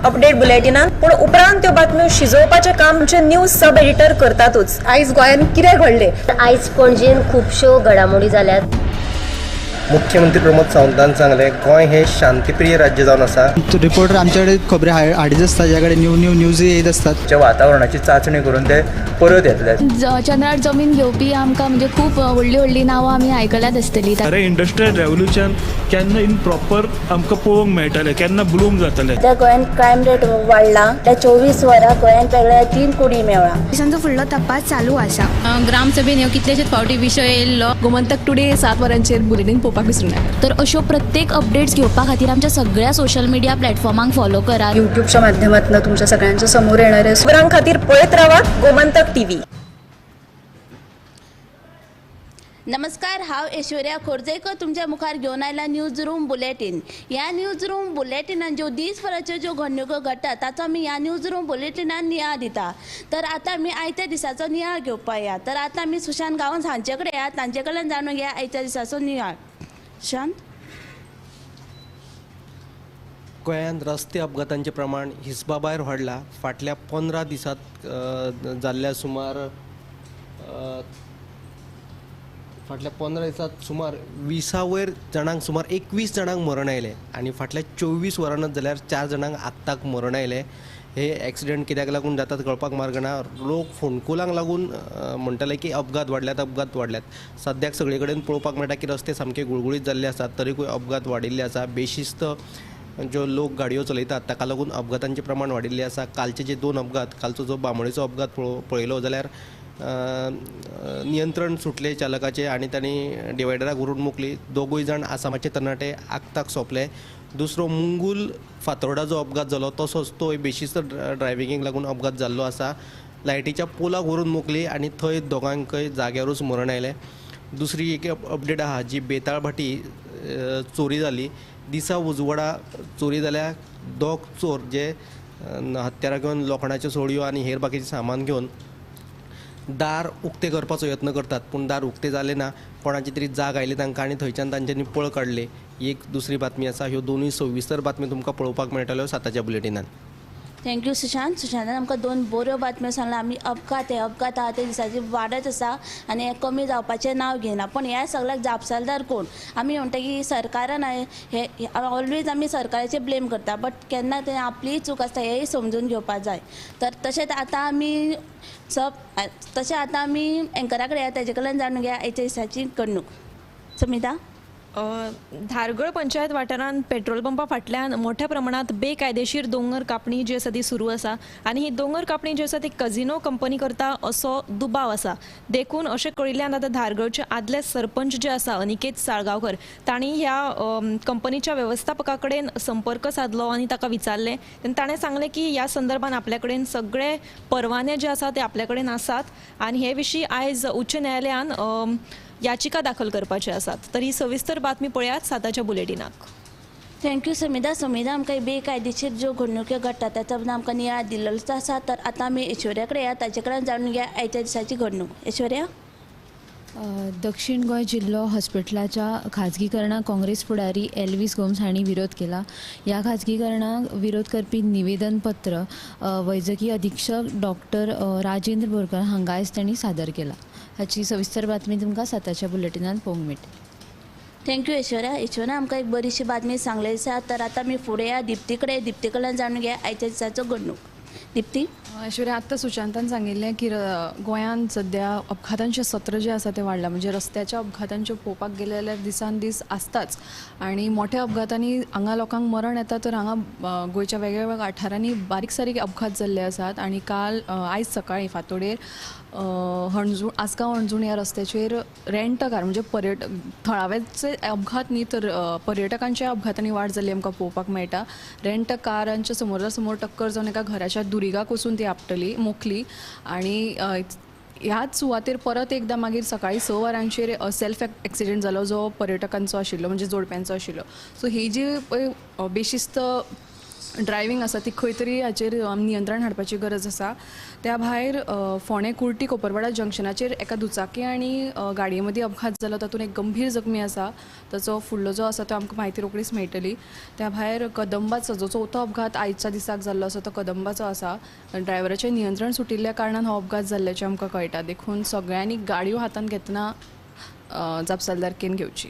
Update बुलेटिनान, पूण उपरांत त्यो बातम्यो शिजोवपाचें काम आमचे न्यूज सब एडिटर करतातूच. आयज गोंयांत कितें घडलें? आयज पणजेन खुबश्यो घडामोडी जाल्यात. मुख्यमंत्री प्रमोद सावंतान सांगलें, गोंय हें शांतीप्रिय राज्य जावन आसा. रिपोर्टर आमच्याकडे खबरी हाडीत आसता, ज्या कडेन न्यू न्यू न्यूज येत आसतात. वातावरणाची चांचणी करून ते परत येतले. चंद्रार जमीन घेवपी आमकां म्हणजे खूब व्हडलीं व्हडलीं नांवां आमी आयकल्यात आसतलीं. अरे, इंडस्ट्रियल रेवोल्युशन केन्ना इन प्रॉपर आमकां पळोवंक मेळटलें, केन्ना ब्लूम जातलें? सध्या गोंयांत क्रायम रेट वाडला. त्या 24 वरां गोंयांत वेगळ्या 3 कुडी मेवळा. पोलिसांचो फुडलो तपास चालू आसा. ग्रामसभेन ह्यो कितलेशेच फावटी विशय येयल्लो. गोमंतक टुडे 7 वरांचेर बुलेटीन पळोवपाक विसरूं नाका. तर अश्यो प्रत्येक अपडेट्स घेवपा खातीर आमच्या सगळ्या सोशल मिडिया प्लॅटफॉर्मांक फॉलो करात. युट्यूबच्या माध्यमातून तुमच्या सगळ्यांच्या समोर येणारे खबरां खातीर पळयत रावात गोमंतक टीव्ही. नमस्कार, हांव ऐश्वर्या खोर्जेकर तुमच्या मुखार घेवन आयला न्यूज रूम बुलेटीन. ह्या न्यूज रूम बुलेटिनान ज्यो दीसभराच्यो ज्यो घडणुको घडटा ताचो आमी ह्या न्यूज रूम बुलेटिनान नियाळ दिता. तर आतां आमी आयत्या दिसाचो नियाळ घेवपाक या. तर आतां आमी सुशांत गांवस हांचे कडेन या, तांचे कडल्यान जाणून घेया आयच्या दिसाचो नियाळ. सुशांत. गोंयांत रस्ते अपघातांचें प्रमाण हिसबा भायर वाडलां. फाटल्या 15 दिसांत जाल्ल्या सुमार फाटल्या 15 दिसांत सुमार 20 वयर जाणांक, सुमार 21 जाणांक मरण आयलें आनी फाटल्या 24 वरांत जाल्यार 4 जाणांक आक्ताक मरण आयलें. हे एक्सिडंट कित्याक लागून जातात कळपाक मार्ग ना. लोक फोंडकुलांक लागून म्हणटाले की अपघात वाडल्यात, अपघात वाडल्यात. सद्याक सगळे कडेन पळोवपाक मेळटा की रस्ते सामके गुळगुळीत जाल्ले आसात, तरीकूय अपघात वाडिल्ले आसा. बेशिस्त ज्यो लोक गाडयो चलयतात ताका लागून अपघातांचें प्रमाण वाडिल्लें आसा. कालचे जे 2 अपघात, कालचो जो बांबोळेचो अपघात पळयलो जाल्यार नियंत्रण सुटलें चालकाचें आनी तांणी डिवायडराक व्हरून मोखली. 2 जाण आसामाचे तरणाटे आक्ताक सोंपले. दुसरो मुंगूल फातोर्डा जो अपघात जालो तसोच तोय बेशिस्त ड्रायव्हिंगेक लागून अपघात जाल्लो आसा. लायटीच्या पोलाक व्हरून मोखली आनी थंय दोगांकय जाग्यारूच मरण आयलें. दुसरी एक अपडेट आहा जी बेताळभाटी चोरी जाली. दिसा उजवाडा चोरी जाल्या. 2 चोर जे हत्यारां घेवन, लोखणाच्यो सोडयो आनी हेर बाकीचें सामान घेवन दार उक्तें करपाचो यत्न करतात, पूण दार उक्तें जालें ना. कोणाची तरी जाग आयली तांकां आनी थंयच्यान तांच्यांनी पळ काडली. एक दुसरी बातमी आसा. ह्यो दोनूय सविस्तर बातमी तुमकां पळोवपाक मेळटल्यो 7च्या बुलेटिनान. Thank you Sushant. सुशांतान आमकां 2 बऱ्यो बातम्यो सांगला. आमी अपघात, हे अपघात आहा ते दिसाची वाडत आसा आनी हे कमी जावपाचें नांव घेयना. पूण ह्या सगळ्याक जापसालदार कोण? आमी म्हणटा की सरकारान हे ऑलवेज आमी सरकाराचेर ब्लेम करता, बट केन्ना ते आपलीय चूक आसता हेंय समजून घेवपाक जाय. तर तशेंच आतां आमी तशें आतां आमी एंकरा कडेन या, तेजे कडल्यान जाणून घेया आयच्या दिसाची घडणूक. समिता. धारगळ पंचायत वाठारांत पेट्रोल पंपा फाटल्यान मोठ्या प्रमाणात बेकायदेशीर दोंगर कापणी जी आसा ती सुरू आसा आनी ही दोंगर कापणी जी आसा ती कझिनो कंपनी करता असो दुबाव आसा. देखून अशें कळिल्ल्यान आतां धारगळचे आदले सरपंच जे आसा अनिकेत साळगांवकर तांणी ह्या कंपनीच्या वेवस्थापका कडेन संपर्क सादलो आनी ताका विचारलें. तेन्ना ताणें सांगलें की ह्या संदर्भात आपल्या कडेन सगळे परवाने जे आसा ते आपल्या कडेन आसात आनी हे विशीं आयज उच्च न्यायालयान याचिका दाखल करपाचे आसात. तर ही सविस्तर बातमी पळयात 7च्या बुलेटिनाक. Thank you Samita. Samita आमकां बेकायदेशीर ज्यो घडणुक्यो घडटा ताचो आमकां नियाळ दिल्लोच आसा. तर आतां आमी ऐश्वर्या कडेन या, ताचे कडेन जाणून घेया आयच्या दिसाची घडणूक. ऐश्वर्या. दक्षिण गोंय जिल्लो हॉस्पिटलाच्या खाजगीकरणाक काँग्रेस फुडारी एल्वीस गोम्स हांणी विरोध केला. ह्या खाजगीकरणाक विरोध करपी निवेदनपत्र वैजकी अधीक्षक डॉक्टर राजेंद्र बोरकर हांगा आयज तांणी सादर केला. हाची सविस्तर बातमी तुमकां 7च्या बुलेटिनान पळोवंक मेळटली. Thank you Aishwarya. Aishwarya आमकां एक बरीशी बातमी सांगलेली आसा. तर आतां आमी फुडें या दिप्ती कडेन, दिप्ती कडल्यान जाणून घेया आयच्या दिसाचो घडणूक. दिप्ती. ऐश्वर्या, आत्तां सुशांतान सांगिल्लें की गोंयांत सद्या अपघातांचें सत्र जें आसा तें वाडलां. म्हणजे रस्त्याच्या अपघातांच्यो पळोवपाक गेलें जाल्यार दिसान दीस आसताच आनी मोठ्या अपघातांनी हांगा लोकांक मरण येता. तर हांगा गोंयच्या वेगळ्या वाठारांनी बारीक सारीक अपघात जाल्ले आसात आनी काल आयज सकाळीं फांतोडेर हणजूण, आसगांव हणजूण ह्या रस्त्याचेर रेंट कार म्हणजे पर्यटक थळावेचे अपघात न्ही तर पर्यटकांच्या अपघातांनी वाड जाल्ली आमकां पळोवपाक मेळटा. रेंट कारांच्या समोरा समोर टक्कर जावन एका घराच्या दुरिगाक वचून ती आपटली, मोखली आनी ह्याच सुवातेर परत एकदां मागीर सकाळीं 6 वरांचेर सेल्फ एक्सिडेंट जालो जो पर्यटकांचो आशिल्लो, म्हणजे जोडप्यांचो आशिल्लो. सो ही जी पळय बेशिस्त ड्रायव्हींग आसा ती खंय तरी हाचेर नियंत्रण हाडपाची गरज आसा. त्या भायर फोंडें कुर्टी कोपरवाडा जंक्शनाचेर एका दुचाकी आनी गाडये मदीं अपघात जालो, तातूंत एक गंभीर जखमी आसा. ताचो फुडलो जो आसा तो आमकां म्हायती रोखडीच मेळटली. त्या भायर कदंबाचो जो चवथो अपघात आयच्या दिसाक जाल्लो आसा तो कदंबाचो आसा. ड्रायव्हराचें नियंत्रण सुटिल्ल्या कारणान हो अपघात जाल्ल्याचें आमकां कळटा. देखून सगळ्यांनी गाडयो हातांत घेतना जापसालदारकेन घेवची.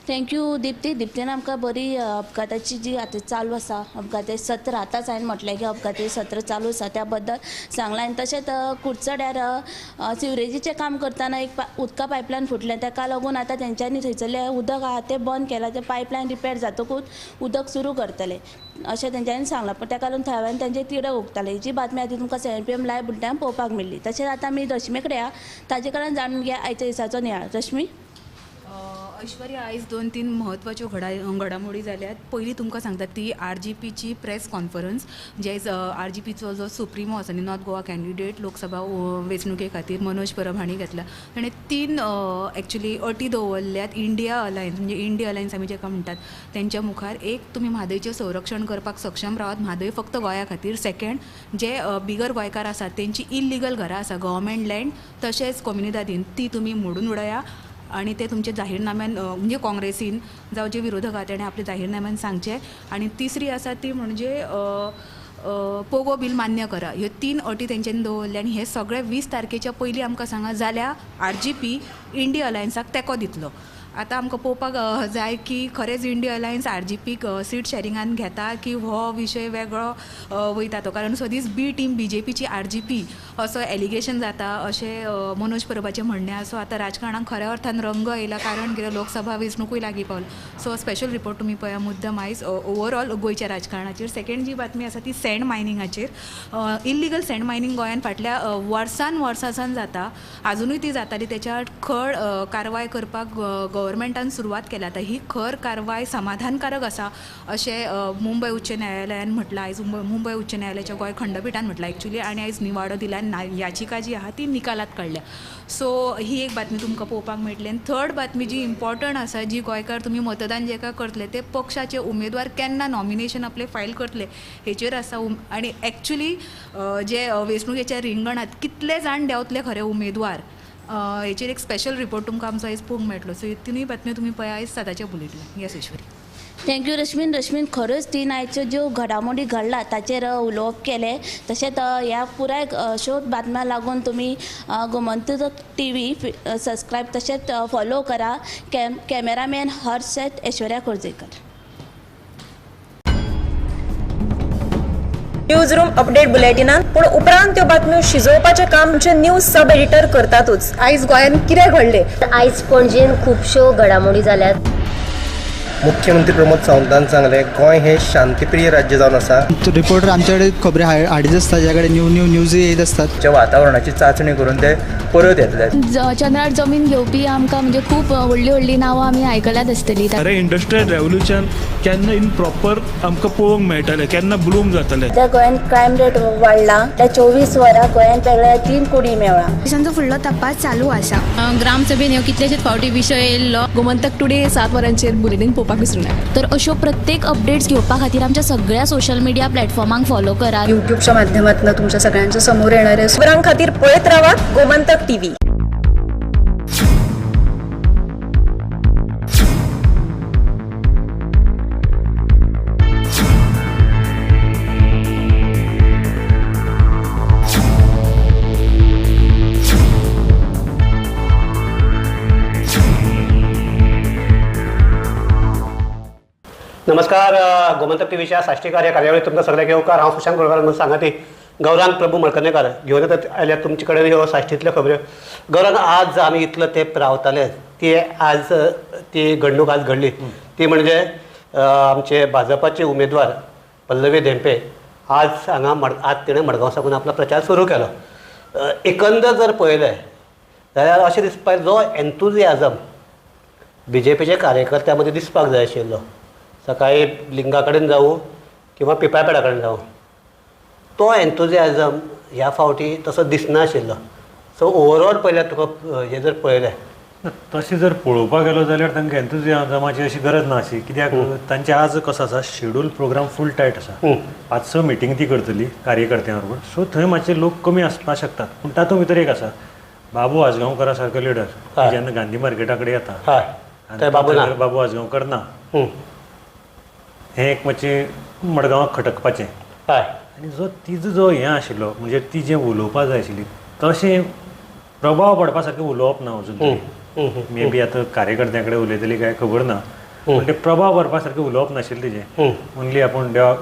Thank you Dipti. दिप्तीन आमकां बरी अपघाताची जी आतां चालू आसा अपघाती सत्र, आतांच हांवें म्हटलें की अपघाती सत्र चालू आसा त्या बद्दल सांगलां. आनी तशेंच कुडचड्यार सिवरेजीचें काम करतना एक उदका पायपलायन फुटलें, ताका लागून आतां तेंच्यांनी थंयसरलें उदक आहा तें बंद केलां. तें पायपलायन रिपेर जातकूच उदक सुरू करतले अशें तेंच्यांनी सांगलां, पूण ताका लागून थळाव्यान तेंचे तिडक उक्ताले. ही जी बातमी आतां तुमकां 7 PM live बुलेटिनान पळोवपाक मेळ्ळी. तशेंच आतां आमी रश्मी कडेन या, ताजे कडेन जाणून घेया आयच्या दिसाचो नियाळ. रश्मी. ऐश्वर्या, आयज 2-3 म्हत्वाच्यो घडामोडी जाल्यात. पयलीं तुमकां सांगता ती आरजीपीची प्रेस कॉन्फरन्स, जे आरजीपीचो जो सुप्रिमो आसा न्ही, नॉर्थ गोवा कॅन्डिडेट लोकसभा वेंचणुके खातीर मनोज परब हांणी घेतला. ताणें 3 एक्चुली अटी दवरल्यात इंडिया अलायन्स, म्हणजे इंडिया अलायन्स आमी जेका म्हणटात तेंच्या मुखार. एक, तुमी म्हादयचें संरक्षण करपाक सक्षम रावात, म्हादय फक्त गोंया खातीर. सेकेंड, जे बिगर गोंयकार आसात तेंची इल्लिगल घरां आसा गव्हर्मेंट लँड तशेंच कोमुनिदादीन, ती तुमी मोडून उडया आनी ते तुमचे जाहीरनाम्यान म्हणजे काँग्रेसीन जावं जे विरोधक आहा तेणें आपल्या जाहीरनाम्यान सांगचें. आनी तिसरी आसा ती म्हणजे पोगो बील मान्य करा. ह्यो 3 अटी तेंच्यांनी दवरल्या आनी हे सगळे 20 तारखेच्या पयलीं आमकां सांगा, जाल्यार आरजीपी इंडिया अलायन्साक तेंको दितलो. आतां आमकां पळोवपाक जाय की खरेंच इंडिया अलायन्स आरजीपीक सीट शॅरिंगान घेता की हो विशय वेगळो वयता तो, कारण सदींच बी टीम बीजेपीची आरजीपी असो एलिगेशन जाता अशें मनोज परबाचें म्हणणें आसा. आतां राजकारणाक खऱ्या अर्थान रंग येयला, कारण कितें लोकसभा वेंचणुकूय लागीं पावल्या. सो स्पेशल रिपोर्ट तुमी पळया मुद्दम आयज ओवरऑल गोंयच्या राजकारणाचेर. सेकेंड जी बातमी आसा ती सँड मायनिंगाचेर. इल्लिगल सँड मायनींग गोंयांत फाटल्या वर्सान वर्सां जाता, आजुनूय ती जाताली. तेच्या आड खर कारवाय करपाक गव्हर्मेंटान सुरवात केल्या. आतां ही खर कारवाय समाधानकारक आसा अशें मुंबय उच्च न्यायालयान म्हटलां. आयज मुंबय उच्च न्यायालयाच्या गोंय खंडपिठान म्हटलां एक्चुली, आनी आयज निवाडो दिला, याचिका जी आहा ती निकालात काडल्या. सो ही एक बातमी तुमकां पळोवपाक मेळटली. आनी थर्ड बातमी जी इम्पॉर्टंट आसा, जी गोंयकार तुमी मतदान जेका करतले ते पक्षाचे उमेदवार केन्ना नॉमिनेशन आपलें फायल करतले हेचेर आसा. आनी एक्चुली जे वेंचणुकेच्या रिंगणांत कितले जाण देंवतले खरे उमेदवार हेचेर एक स्पेशल रिपोर्ट तुमकां आमचो आयज पळोवंक मेळटलो. सो ह्यो तिनूय बातम्यो तुमी पळया आयज 7च्या बुलेटिनान. येस ऐश्वरी. Thank you रश्मीन. रश्मीन खऱ्योच 3 आयच्यो ज्यो घडामोडी घडला ताचेर उलोवप केलें. तशेंच ह्या पुराय अश्योच बातम्यां लागून तुमी गोमंतक TV subscribe तशेंच फॉलो करा. Cameraman Harsh Aishwarya Khorjekar. News room update बुलेटिनान पूण उपरांत त्यो बातम्यो शिजोवपाचें काम आमचे न्यूज सब एडिटर करतातूच. आयज गोंयांत कितें घडलें, आयज पणजेन खुबश्यो घडामोडी जाल्यात. मुख्यमंत्री प्रमोद सावंतान सांगलें गोंय हें शांतीप्रिय राज्य जावन आसा. रिपोर्टर आमचे कडेन खबरी हाडीत आसता, ज्या कडेन न्यू न्यू न्यूज येत आसतात. वातावरणाची चांचणी करून ते परत येतले. चंद्रार जमीन घेवपी आमकां म्हणजे खूब व्हडली व्हडली नांवां आमी आयकल्यात आसतली. अरे इंडस्ट्रियल रेवोल्युशन केन्ना इन प्रॉपर आमकां पळोवंक मेळटलें, केन्ना ब्लूम जातलें. सध्या गोंयांत क्रायम रेट वाडला. त्या 24 वरां गोंयांत वेगळ्या 3 कुडी मेळ्ळा. पोलिसांचो फुडलो तपास चालू आसा. ग्रामसभेन ह्यो कितलेशेच फावटी विशय येयल्लो. गोमंतक टुडे 7 वरांचेर बुलेटीन पळोवपाक विसरूं नाका. तर अश्यो प्रत्येक अपडेट्स घेवपा खातीर आमच्या सगळ्या सोशल मिडिया प्लॅटफॉर्मांक फॉलो करात. युट्यूबच्या माध्यमातून तुमच्या सगळ्यांच्या समोर येणारे खबरां खातीर पळयत रावात गोमंतक टीव्ही. नमस्कार, गोमंतक टीव्हीच्या साश्टीकार ह्या कार्यावळीत तुमकां सगळ्यांक येवकार. हांव सुशांत गोळकार म्हणून सांगाती गौरांग प्रभू मळकर्णेकार घेवन येतात आयल्या तुमचे कडेन ह्यो साश्टींतल्यो खबऱ्यो. गौरांग, आज आमी इतलो तेंप रावताले ती आज ती घडणूक आज घडली ती म्हणजे आमचे भाजपाचे उमेदवार पल्लवी धेंपे आज हांगा आज तिणें मडगांव साकून आपलो प्रचार सुरू केलो. एकंदर जर पळयलें जाल्यार अशें दिसपाक जो एन्थुजियाजम बीजेपीच्या कार्यकर्त्यां मदीं दिसपाक जाय आशिल्लो, सकाळी लिंगा कडेन जावं किंवा पिपापेडा कडेन जावं, तो एन्थुजियाजम ह्या फावटी तसो दिसनाशिल्लो. सो ओवरऑल पळयल्यार तुका हें जर पळयलें तशें जर पळोवपाक गेलो जाल्यार तांकां एन्थुजियाजमाची अशी गरज ना अशी, कित्याक तांचे आज कसो आसा शेड्यूल प्रोग्राम फूल टायट आसा. 5-6 मिटींग ती करतली कार्यकर्त्यां बरोबर, सो थंय मातशे लोक कमी आसपाक शकतात. पूण तातूंत भितर एक आसा, बाबू आजगांवकरा सारको लिडर जेन्ना गांधी मार्केटा कडेन येता बाबू आजगांवकर ना, हें एक मातशें मडगांवाक खटकपाचें. आनी जो तिजो जो हें आशिल्लो म्हणजे ती जें उलोवपा जाय आशिल्ली तशें प्रभाव पडपा सारकें उलोवप ना अजून. मे बी आतां कार्यकर्त्यां कडेन उलयतली काय खबर ना, पूण ते प्रभाव पडपा सारकें उलोवप नाशिल्लें तिजें. ओनली आपूण देवा